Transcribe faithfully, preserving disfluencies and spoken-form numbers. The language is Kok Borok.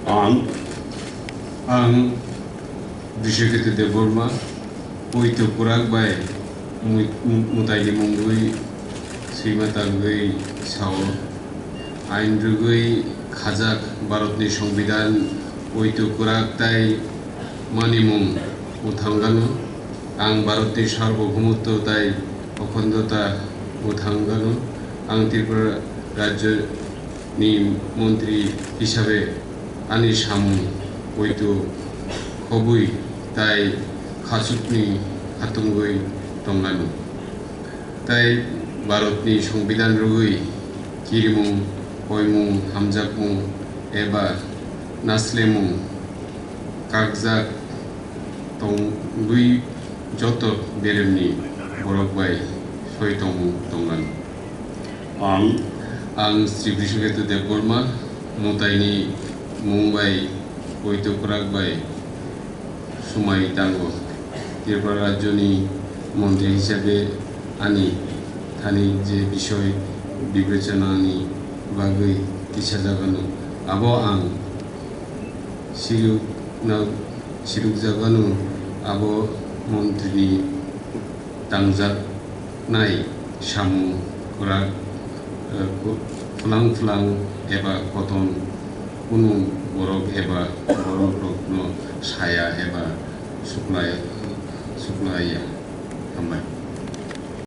Ang, ang Biswaketu Debbarma, poito kwrak bai mu-, mu-, mwtaini mungwi swima tangwi sao. Ain rwgwi khajak Bharatni Songbidan poito kwrak tai manimung mwthangano. Ang Bharatni Sarbohumotto tai Okhandota mwthangano. Ang Tripura Rajyo ni montri hisabe ani samung poito khobwi tai khachukni hatungwi tonglaino. Tai Bharatni Songbidan rwgwi kirimung, koimung, hamjakmung eba naslemung kakjak tongwi joto beremni borok bai soi tongmung tonglaino. Ang, ang Sri Biswaketu Debbarma, mwtaini mung bai poito kwrak bai swmai tango. Tripura Rajyoni montri hisabe ani thani je bisoi bibechanani bagwi tisajagano, abo ang sirukna-, sirukjagano, abo montrini tangjaknai samung kwrak, eh, ku-, phulang phulang eba koton kunu borok eba borokrokno saya eba suklai-, suklaiya. Hambai.